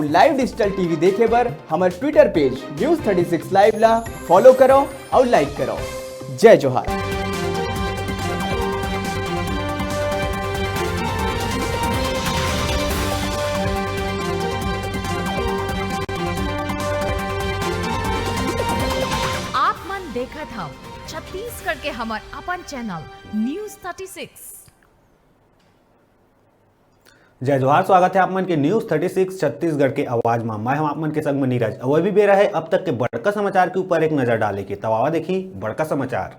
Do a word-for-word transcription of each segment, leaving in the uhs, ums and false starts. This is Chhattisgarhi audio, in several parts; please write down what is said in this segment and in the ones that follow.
Live digital T V देखे बर हमर Twitter page News thirty six Live ला follow करो और like करो। जय जोहार। आप मन देखत हव छत्तीसगढ़ के हमर अपन channel News thirty six। जय जोहार, स्वागत है आप मन के News thirty six छत्तीसगढ़ के आवाज मा। मैं हम आप मन के संग में नीरज। अउ अभी बेरा है अब तक के बड़का समाचार के ऊपर एक नजर डाले के। तब आवा देखी बड़का समाचार।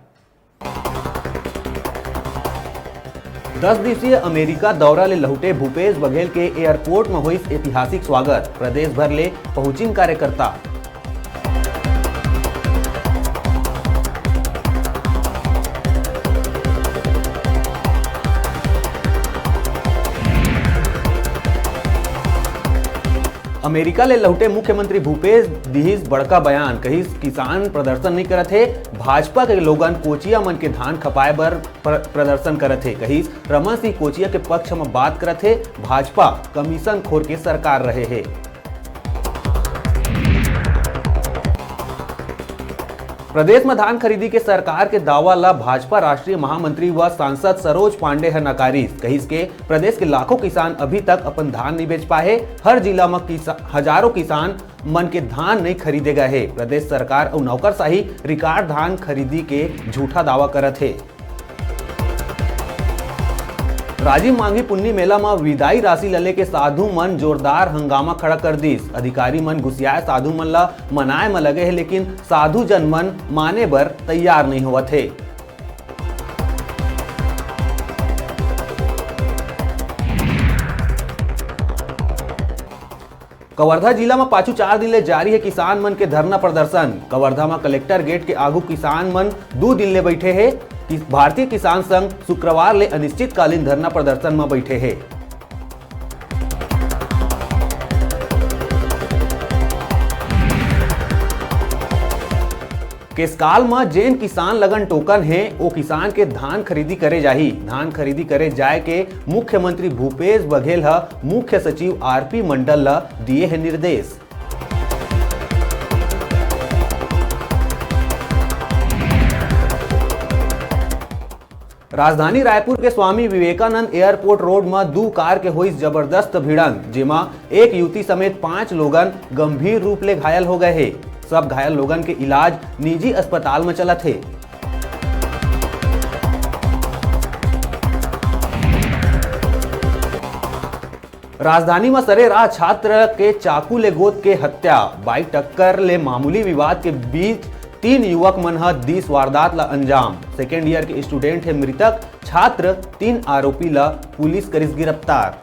दस दिवसीय अमेरिका दौरा ले लहुटे भूपेश बघेल के airport म होइस ऐतिहासिक स्वागत। प्रदेश भर ले पहुंचिन कार्यकर्ता। अमेरिका ले लहुटे मुख्यमंत्री भूपेश दिहिस बड़का बयान, कहिस किसान प्रदर्शन नइ करत हे, भाजपा के लोगन कोचिया मन के धान खपाए बर प्र-, प्रदर्शन करत हे, कहिस रमन सिंह कोचिया के पक्ष म बात करत हे, भाजपा कमीशन खोर के सरकार रहे हे। प्रदेश म धान खरीदी के सरकार के दावा ल भाजपा राष्ट्रीय महामंत्री व सांसद सरोज पांडे ह नकारिस, कहिस के प्रदेश के लाखों किसान अभी तक अपन धान नइ बेच पाए हे। हर जिला म किसा-, हजारों किसान मन के धान नइ खरीदे गए हे। प्रदेश सरकार अउ नौकरशाही रिकॉर्ड धान खरीदी के झूठा दावा करत हे। राजिम मांगी पुन्नी मेला म विदाई राशि ल लेके साधु मन जोरदार हंगामा खड़ा कर दिस। अधिकारी मन गुसियाए साधु मन ल मनाए म लगे हे, लेकिन साधु जन मन माने बर तैयार नइ होवत हे। कवर्धा जिला म पाछू चार दिन ले जारी हे किसान मन के धरना प्रदर्शन। कवर्धा म कलेक्टर गेट के आगू किसान मन दू दिन ले बैठे हे। कि-, भारतीय किसान संघ शुक्रवार ले अनिश्चितकालीन धरना प्रदर्शन म बैठे हे। केसकाल म जेन किसान लगन टोकन हे, ओ किसान के धान खरीदी करे जाही। धान खरीदी करे जाए के मुख्यमंत्री भूपेश बघेल ह मुख्य सचिव आरपी मंडल ल दिए हे निर्देश। राजधानी रायपुर के स्वामी विवेकानंद एयरपोर्ट रोड म दू कार के होइस जबरदस्त भिड़ंत, जेमा एक युवती समेत पांच लोगन गंभीर रूप ले घायल हो गए हे। सब घायल लोगन के इलाज निजी अस्पताल म चलत हे। राजधानी म सरेराह छात्र के चाकू ले गोद के हत्या। बाइक टक्कर ले मामूली विवाद के बीच तीन युवक मन ह दिस वारदात ल अंजाम। सेकेंड ईयर के स्टूडेंट हे मृतक, छात्र तीन आरोपी ल पुलिस करिस गिरफ्तार।